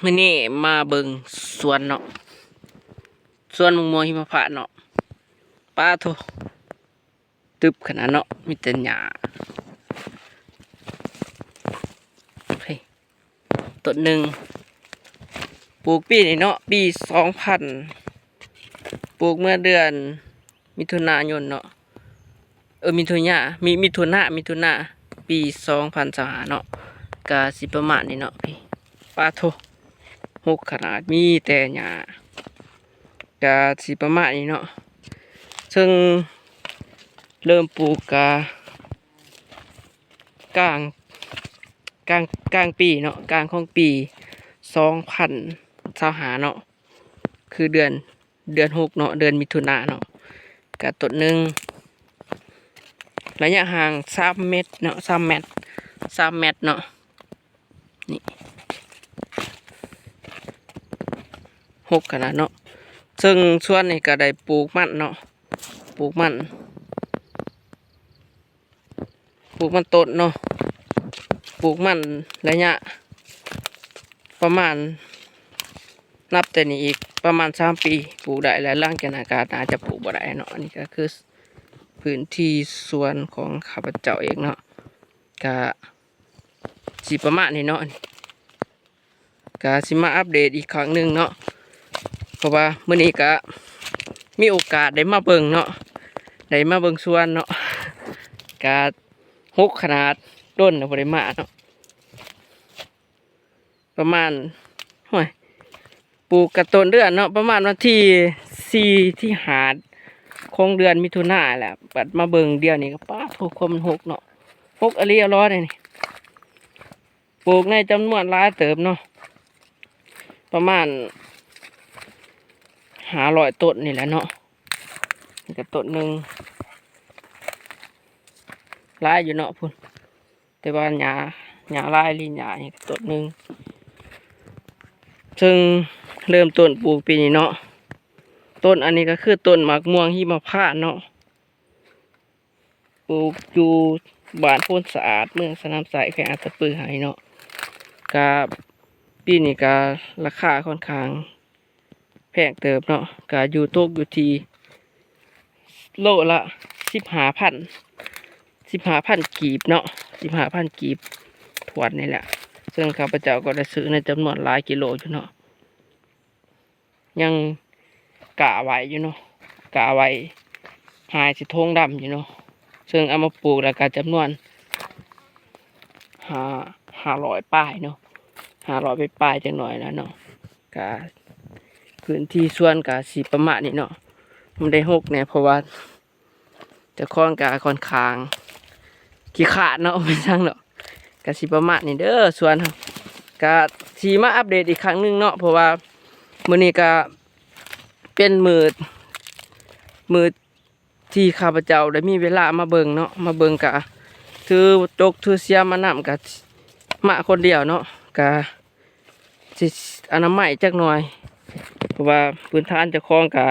ມື້ນີ້ມາເບິ່ງສວນເນາະ ສວນໝາກມ່ວງຫິມະພານເນາະ. ປາໂທ້ ຕຶບຂະໜາດເນາະ ມີແຕ່ຫຍ້າ. ເຮີ້ຍ ຕົ້ນໜຶ່ງ ປູກປີນີ້ເນາະ ປີສອງພັນ ປູກເມື່ອເດືອນມິຖຸນາຍົນເນາະ ເອີ ມິຖຸນາ ມິ ມິຖຸນາ ມິຖຸນາ ປີສອງພັນຊາວຫ້າເນາະ. ກະຊິປະມານນີ້ເນາະ ພີ່ ປາໂທ້ ຮົກຂະໜາດ ມີແຕ່ຫຍ້າ. ກະຊິປະມານນີ້ເນາະ ເຊິ່ງເລີ່ມປູກກະກາງ ກາງ ກາງປີເນາະ ກາງຂອງປີສອງພັນຊາວຫ້າເນາະ ຄືເດືອນ ເດືອນຫົກເນາະ ເດືອນມິຖຸນາເນາະ. ກະຕົ້ນໜຶ່ງ ໄລຍະຫ່າງສາມແມັດເນາະ ສາມແມັດ ສາມແມັດເນາະ ນີ້ ຮົກຂະໜາດເນາະ. ເຊິ່ງສວນນີ້ກະໄດ້ປູກມັນເນາະ ປູກມັນ ປູກມັນຕົ້ນເນາະ ປູກມັນໄລຍະປະມານ ນັບແຕ່ນີ້ອີກປະມານສາມປີ ປູກໄດ້ແລ້ວ. ຫຼັງຈາກນັ້ນກະໜ້າຈະປູກບໍ່ໄດ້ເນາະ. ອັນນີ້ກະຄືພື້ນທີ່ສວນຂອງຂ້າພະເຈົ້າເອງເນາະ ກະຊິປະມານນີ້ເນາະ. ກະຊິມາອັບເດດອີກຄັ້ງໜຶ່ງເນາະ ເພາະວ່າມື້ນີ້ກະມີໂອກາດໄດ້ມາເບິ່ງເນາະ ໄດ້ມາເບິ່ງສວນເນາະ ກະຮົກຂະໜາດ ດົນແລ້ວບໍ່ໄດ້ມາເນາະ. ປະມານ ໂອ້ຍ ປູກກະຕົ້ນເດືອນເນາະ ປະມານວັນທີສີ່ ທີຫ້າຂອງເດືອນມິຖຸນາແຫຼະ. ບັດມາເບິ່ງດຽວນີ້ກະ ປາໂທ້ ຄວາມມັນຮົກເນາະ ຮົກອີ່ຫຼີອີ່ຫຼໍເດນີ້. ປູກໃນຈຳນວນຫຼາຍເຕີບເນາະ ປະມານຫ້າຮ້ອຍຕົ້ນນີ້ແຫຼະເນາະ. ນີ້ກະຕົ້ນໜຶ່ງ ຫຼາຍຢູ່ເນາະພຸ້ນ ແຕ່ວ່າຫຍ້າ ຫຍ້າຫຼາຍອີ່ຫຼີ ຫຍ້ານີ້ກະຕົ້ນໜຶ່ງ ເຊິ່ງເລີ່ມຕົ້ນປູກປີນີ້ເນາະ. ຕົ້ນອັນນີ້ກະຄືຕົ້ນໝາກມ່ວງຫິມະພານເນາະ ປູກຢູ່ບ້ານໂພນສະອາດ ເມືອງສະໜາມໄຊ ແຂວງອັດຕະປືໃຫ້ເນາະ. ກະປີນີ້ກະລາຄາຂ້ອນຂ້າງແພງເຕີບເນາະ ກະຢູ່ ຕົກຢູ່ທີ່ໂລລະສິບຫ້າພັນ ສິບຫ້າພັນກີບເນາະ ສິບຫ້າພັນກີບຖ້ວນນີ້ແຫຼະ. ເຊິ່ງຂ້າພະເຈົ້າກໍໄດ້ຊື້ໃນຈຳນວນຫຼາຍກິໂລຢູ່ເນາະ ຍັງກະໄວ້ຢູ່ເນາະ ກະໄວ້ຫາຍໃສ່ຖົງດຳຢູ່ເນາະ. ເຊິ່ງເອົາມາປູກແລ້ວກະຈຳນວນຫ້າ ຫ້າຮ້ອຍປາຍເນາະ ຫ້າຮ້ອຍປາຍຈັກໜ້ອຍແລ້ວເນາະ. ກະພື້ນທີ່ສວນກະຊິປະມານນີ້ເນາະ ມັນໄດ້ຮົກແດ່ ເພາະວ່າ ເຈົ້າຂອງກະຂ້ອນຂ້າງຂີ້ຄ້ານເນາະ ບໍ່ແມ່ນຫຍັງດອກ. ກະຊິປະມານນີ້ເດີ ສວນເຮົາ ກະຊິມາອັບເດດອີກຄັ້ງໜຶ່ງເນາະ ເພາະວ່າມື້ນີ້ກະເປັນມື້ ມື້ທີ່ຂ້າພະເຈົ້າໄດ້ມີເວລາມາເບິ່ງເນາະ ມາເບິ່ງກະຖືຈົກຖືເສຍມານຳ ກະມາຄົນດຽວເນາະ ກະຊິອະນາໄມຈັກໜ່ອຍ ເພາະວ່າພື້ນຖານເຈົ້າຂອງກະ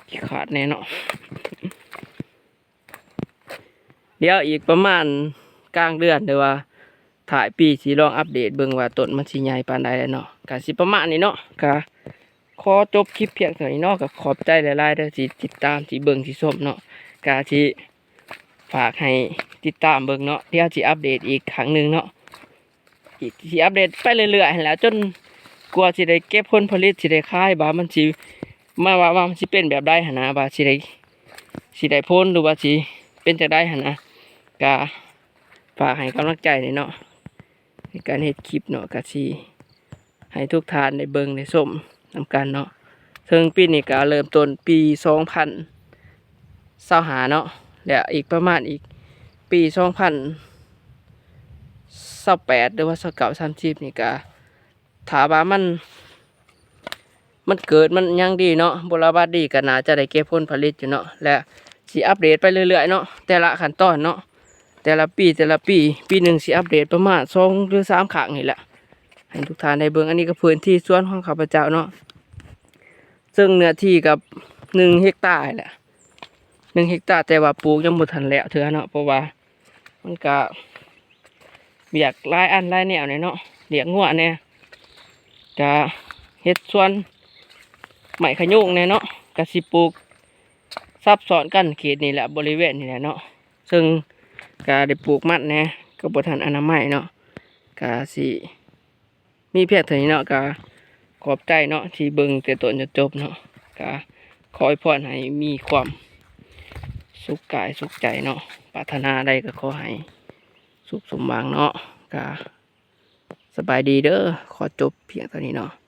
ຂີ້ຄ້ານແດ່ເນາະ. ດຽວອີກປະມານກາງເດືອນ ຫຼືວ່າທ້າຍປີ ຊິລອງອັບເດດເບິ່ງວ່າຕົ້ນມັນຊິໃຫຍ່ປານໃດແລ້ວເນາະ. ກະຊິປະມານນີ້ເນາະ ກະຂໍຈົບຄລິບພຽງເທົ່ານີ້ເນາະ. ກະຂອບໃຈຫຼາຍໆເດີ ທີ່ຕິດຕາມ ທີ່ເບິ່ງ ທີ່ຊົມເນາະ. ກະຊິຝາກໃຫ້ຕິດຕາມເບິ່ງເນາະ ດຽວຊິອັບເດດອີກຄັ້ງໜຶ່ງເນາະ. ຊິອັບເດດໄປເລື້ອຍໆຫັ້ນແຫຼະ ຈົນກວ່າຊິໄດ້ເກັບຜົນຜະລິດ ຊິໄດ້ຂາຍ ວ່າມັນຊິ ມາ ວ່າ ວ່າມັນຊິເປັນແບບໃດຫັ້ນນະ ວ່າຊິໄດ້ ຊິໄດ້ຜົນ ຫຼືວ່າຊິເປັນຈັ່ງໃດຫັ້ນນະ. ກະຝາກໃຫ້ກຳລັງໃຈແດ່ເນາະ ໃນການເຮັດຄລິບເນາະ. ກະຊິໃຫ້ທຸກທ່ານໄດ້ເບິ່ງໄດ້ຊົມນຳກັນເນາະ. ເຊິ່ງປີນີ້ກະເລີ່ມຕົ້ນປີສອງພັນຊາວຫ້າເນາະ ແລະ ອີກປະມານອີກປີສອງພັນຊາວແປດ ຫຼືວ່າຊາວເກົ້າ ສາມສິບນີ້ກະ ຖ້າວ່າມັນ ມັນເກີດ ມັນຫຍັງດີເນາະ ບົວລະບັດດີ ກະໜ້າຈະໄດ້ເກັບຜົນຜະລິດຢູ່ເນາະ ແລະ ຊິອັບເດດໄປເລື້ອຍໆເນາະ ແຕ່ລະຂັ້ນຕອນເນາະ ແຕ່ລະປີ ແຕ່ລະປີ ປີໜຶ່ງຊິອັບເດດປະມານສອງ ຫຼື ສາມຄັ້ງນີ້ແຫຼະ ໃຫ້ທຸກທ່ານໄດ້ເບິ່ງ. ອັນນີ້ກະພື້ນທີ່ສວນຂອງຂ້າພະເຈົ້າເນາະ ເຊິ່ງເນື້ອທີ່ກະໜຶ່ງເຮັກຕາແຫຼະ ໜຶ່ງເຮັກຕາ ແຕ່ວ່າປູກຍັງບໍ່ທັນແລ້ວເທື່ອເນາະ ເພາະວ່າມັນກະວຽກຫຼາຍອັນຫຼາຍແນວແດ່ເນາະ ລ້ຽງງົວແດ່ ກະເຮັດສວນໄມ້ຂະໂຍງແດ່ເນາະ ກະຊິປູກຊັບຊ້ອນກັນເຂດນີ້ແຫຼະ ບໍລິເວນນີ້ແຫຼະເນາະ ເຊິ່ງກະໄດ້ປູກມັນແດ່ ກໍບໍ່ທັນອະນາໄມເນາະ ກະຊິມີພຽງເທົ່ານີ້ເນາະ ກະຂອບໃຈເນາະ ທີ່ເບິ່ງແຕ່ຕົ້ນຈົນຈົບເນາະ ກະຂໍອວຍພອນໃຫ້ມີຄວາມສຸກກາຍສຸກໃຈເນາະ ປາດຖະໜາໃດກໍຂໍໃຫ້ສຸກສົມຫວັງເນາະ ກະ ສະບາຍດີເດີ ຂໍຈົບພຽງເທົ່ານີ້ເນາະ.